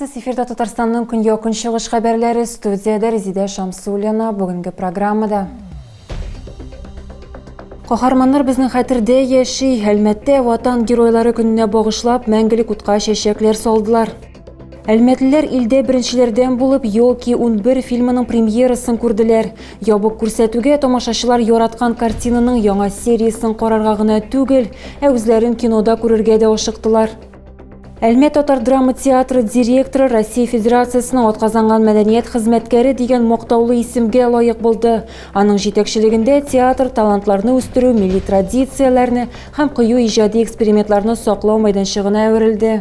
Исәнмесез, эфирда Татарстанның көньяк-көнчыгыш хәбәрләре, студиядә Резидә Шамсуллина. Бүгенге программада Каһарманнар безнең хәтердә яши. Әлмәттә Ватан геройлары көненә багышлап мәңгелек утка чәчәкләр салдылар. Әлмәтлеләр илдә беренчеләрдән булып Ёлки 11 фильмының премьерасын күрделәр. Ябык күрсәтүгә тамашачылар яраткан картинаның яңа сериясен карарга гына түгел, ә үзләрен кинода күрергә дә ашыктылар. Әлмәт татар драма театры директоры Россия Федерациясенең атказанган мәдәният хезмәткәре дигән мактаулы исемгә лаек булды. Аның җитәкчелегендә театр талантларны үстерү, милли традицияләрне һәм кыю иҗади экспериментларны саклау мәйданчыгына әверелде.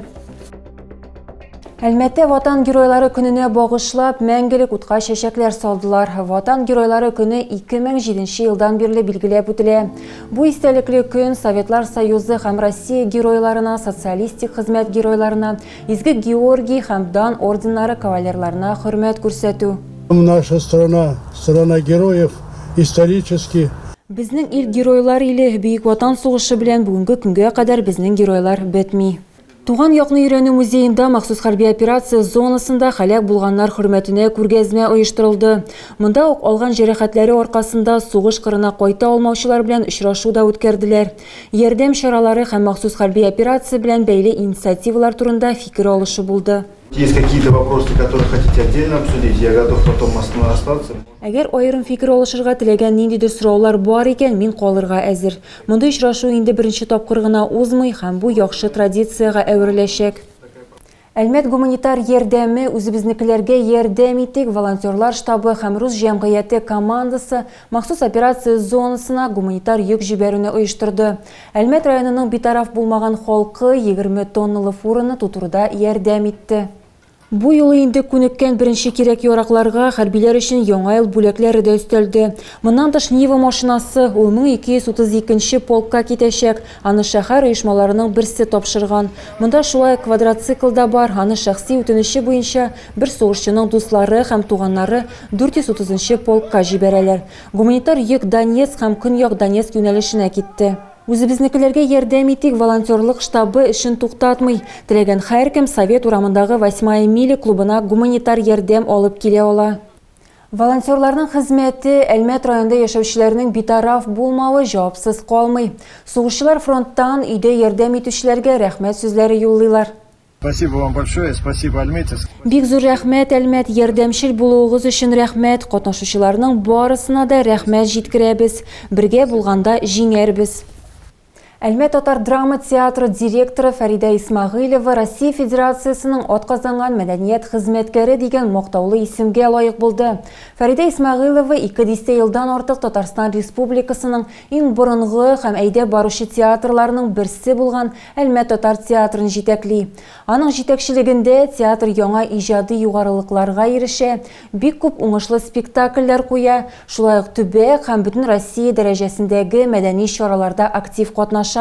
Әлмәттә Ватан геройлары көненә багышлап, мәңгелек утка чәчәкләр салдылар. Ватан геройлары көне 2007 елдан бирле билгеләп үтелә. Бу истәлекле көн Советлар Союзы һәм Россия геройларына, социалистик хезмәт геройларына, Изге Георгий һәм Дан орденнары кавалерларына хөрмәт күрсәтү. Наша страна, страна героев, исторически. Безнең ил геройлар иле, Бөек Ватан сугышы белән бүгенге көнгә кадәр безнең геройлар бетми. Туган якны өйрәнү музеенда махсус хәрби операция зонасында һәлак булганнар хөрмәтенә күргәзмә оештырылды. Монда ук алган җәрәхәтләре аркасында сугыш кырына кайта алмаучылар белән очрашу да үткәрделәр. Ярдәм чаралары һәм махсус хәрби операция белән бәйле инициативалар турында фикер алышу булды. Есть какие-то вопросы, которые хотите отдельно обсудить, я готов потом остаться. Әгәр аерым фикер алышырга теләгән ниндидер сораулар бар икән, мин калырга әзер. Мондый очрашу инде беренче тапкыр гына узмый һәм бу яхшы традициягә әвереләчәк. Әлмәт гуманитар ярдәме, үзебезнекеләргә ярдәм итик волонтерлар штабы һәм рус җәмгыяте командасы махсус операция зонасына гуманитар йөк җибәрүне оештырды. Әлмәт районының битараф булмаган халкы 20 тонналы фураны тутыруда ярдәм итте. Бу юлы инде күнеккән беренче кирәк-яракларга хәрбиләр өчен Яңа ел бүләкләре дә өстәлде. Моннан тыш Нива машинасы, ул 1232 нче полкка китәчәк, аны шәһәр оешмаларының берсе тапшырган. Монда шулай ук квадроцикл да бар, аны шәхси үтенече буенча бер сугышчының дуслары һәм туганнары 430 нчы полкка җибәрәләр. Гуманитар йөк Донецк һәм Көньяк Донецк юнәлешенә китте. Үзебезнекеләргә ярдәм итик волонтерлык штабы эшен туктатмый. Теләгән һәркем Совет урамындагы Восьмая миля клубына гуманитар ярдәм алып килә ала. Волонтерларның хезмәте, Әлмәт районында яшәүчеләрнең битараф булмавы җавапсыз калмый. Сугышчылар фронттан өйдә ярдәм итүчеләргә рәхмәт сүзләре юллыйлар. Спасибо вам большое, спасибо, Альметьевск. Бик зур рәхмәт, Әлмәт, ярдәмчел булуыгыз өчен рәхмәт. Катнашучыларның барысына да рәхмәт җиткерәбез. Бергә булганда җиңәрбез. Әлмәт татар драма театры директоры Фәридә Исмәгыйлева Россия Федерациясенең атказанган мәдәният хезмәткәре дигән мактаулы исемгә лаек булды. Фәридә Исмәгыйлева ике дистә елдан артык Татарстан Республикасының иң борынгы һәм әйдәп баручы театрларының берсе булган Әлмәт татар театрын җитәкли. Аның җитәкчелегендә театр яңа иҗади югарылыкларга ирешә, бик күп уңышлы спектакльләр куя, шулай ук төбәк һәм бөтен Россия дәрәҗәсендәге мәдәни чараларда актив катнаша.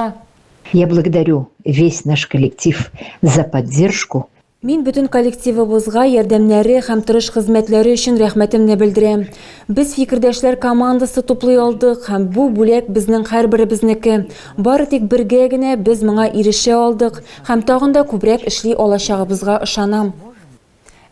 Я благодарю весь наш коллектив за поддержку. Мин бөтен коллективыбызга ярдәмнәре һәм тырыш хезмәтләре өчен рәхмәтемне белдерәм. Без фикердәшләр командасы туплый алдык һәм бу бүләк безнең һәрберебезнеке. Бары тик бергә генә без моңа ирешә алдык һәм тагын да күбрәк эшли алачагыбызга ышанам.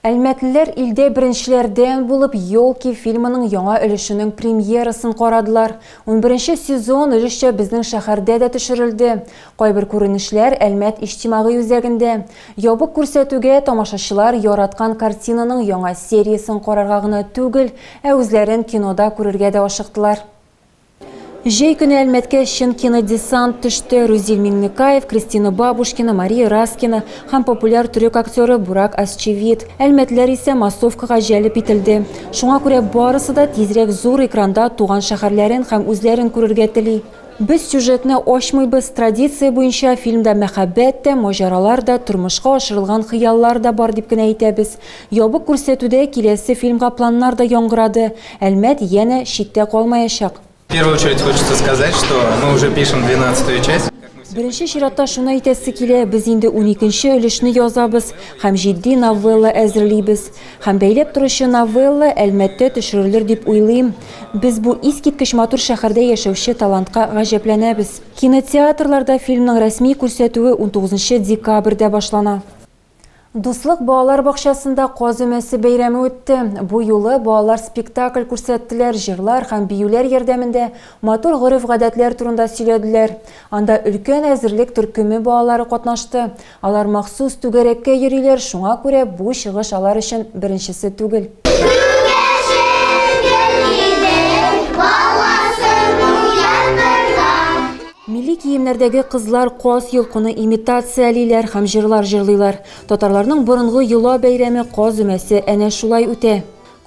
Әлмәтлеләр илдә беренчеләрдән булып Елки фильмының яңа өлешенең премьерасын карадылар. Унберенче сезон өлешчә безнең шәһәрдә дә төшерелде. Кайбер күренешләр Әлмәт иҗтимагый үзәгендә. Ябык күрсәтүгә тамашачылар яраткан картинаның яңа сериясен карарга гына түгел, ә үзләрен кинода күрергә дә ашыктылар. Җәй көне Әлмәткә чын кинодесант төште. Рузил Миңнекаев, Кристина Бабушкина, Мария Раскина һәм популяр төрек актеры Бурак Озчивит. Әлмәтлеләр исә массовкага җәлеп ителде. Шуңа күрә барысы да тизрәк зур экранда туган шәһәрләрен һәм үзләрен күрергә тели. Без сюжетны ачмыйбыз, традиция буенча фильмда мәхәббәт тә, маҗаралар да, тормышка ашырылган хыяллар да бар дип кенә әйтәбез. Ябык күрсәтүдә киләсе фильмга планнар да яңгырады. Әлмәт янә читтә калмаячак. В первую очередь хочется сказать, что мы уже пишем двенадцатую часть. Беренче чиратта шуны әйтәсе килә, без инде уникенче өлешне язабыз һәм җитди новелла әзерлибез. Һәм бәйләп торучы новелла Әлмәттә төшерелер дип уйлыйм. Без бу искиткеч матур шәһәрдә яшәүче талантка гаҗәпләнәбез. Кинотеатрларда фильмның рәсми күрсәтүе унтугызынчы декабрьдә башлана. Дуслык балалар бакчасында Каз өмәсе бәйрәме үтте. Бу юлы балалар спектакль күрсәттеләр, җырлар һәм биюләр ярдәмендә матур гореф-гадәтләр турында сөйләделәр. Анда өлкән әзерлек төркеме балалары катнашты. Алар махсус түгәрәккә йөриләр, шуңа күрә бу чыгыш алар өчен беренчесе түгел. Милли киемнәрдәге кызлар каз йолкуны имитациялиләр һәм җырлар җырлыйлар. Татарларның борынгы йола бәйрәме Каз өмәсе әнә шулай үтә.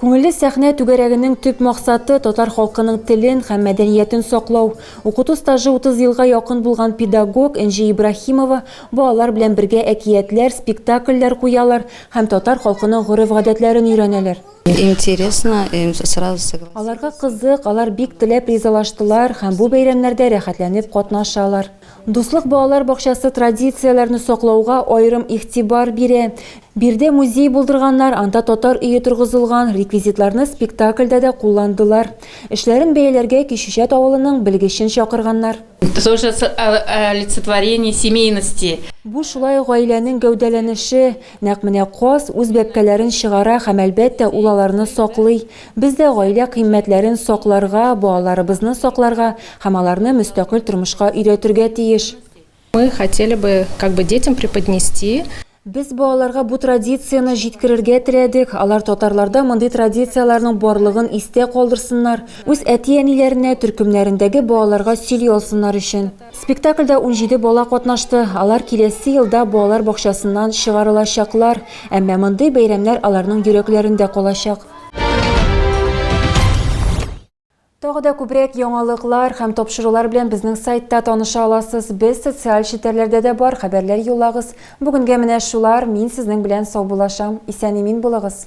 Күңелле сәхнә түгәрәгенең төп максаты, татар халкының телен һәм мәдәниятен саклау. Укыту стажы 30 елга якын булган педагог Энҗе Ибраһимова балалар белән бергә әкиятләр, спектакльләр куялар һәм татар халкының гореф-гадәтләрен өйрәнәләр. Интересно, им сразу согласились. Аларга кызык, алар бик теләп ризалаштылар һәм бу бәйрәмнәрдә рәхәтләнеп катнашалар. Дуслык балалар бакчасы традицияләрне саклауга аерым игътибар бирә. Биредә музей булдырганнар, анда татар өе торгызылган, реквизитларны спектакльдә дә кулландылар. Эшләрен бәяләргә Кичүчат авылының белгечен чакырганнар. Тоже олицетворение семейности. Бу шулай ук гаиләнең гәүдәләнеше. Нәкъ менә каз үз бәбкәләрен чыгара һәм, әлбәттә, ул аларны саклый. Без дә гаилә кыйммәтләрен сакларга, балаларыбызны сакларга һәм аларны мөстәкыйль тормышка өйрәтергә тиеш. Мы хотели бы как бы детям преподнести. Без балаларга бу традицияне җиткерергә теләдек, алар татарларда мондый традицияләрнең барлыгын истә калдырсыннар, үз әти-әниләренә, төркемнәрендәге балаларга сөйли алсыннар өчен. Спектакльдә 17 бала катнашты, алар киләсе елда балалар бакчасыннан чыгарылачаклар, әмма мондый бәйрәмнәр аларның йөрәкләрендә калачак. Тагы да күбрәк яңалыклар һәм тапшырулар белән безнең сайтта таныша аласыз. Без социаль челтәрләрдә дә бар, хәбәрләр юллагыз. Бүгенгә менә шулар, мин сезнең белән саубуллашам. Исән-имин булыгыз.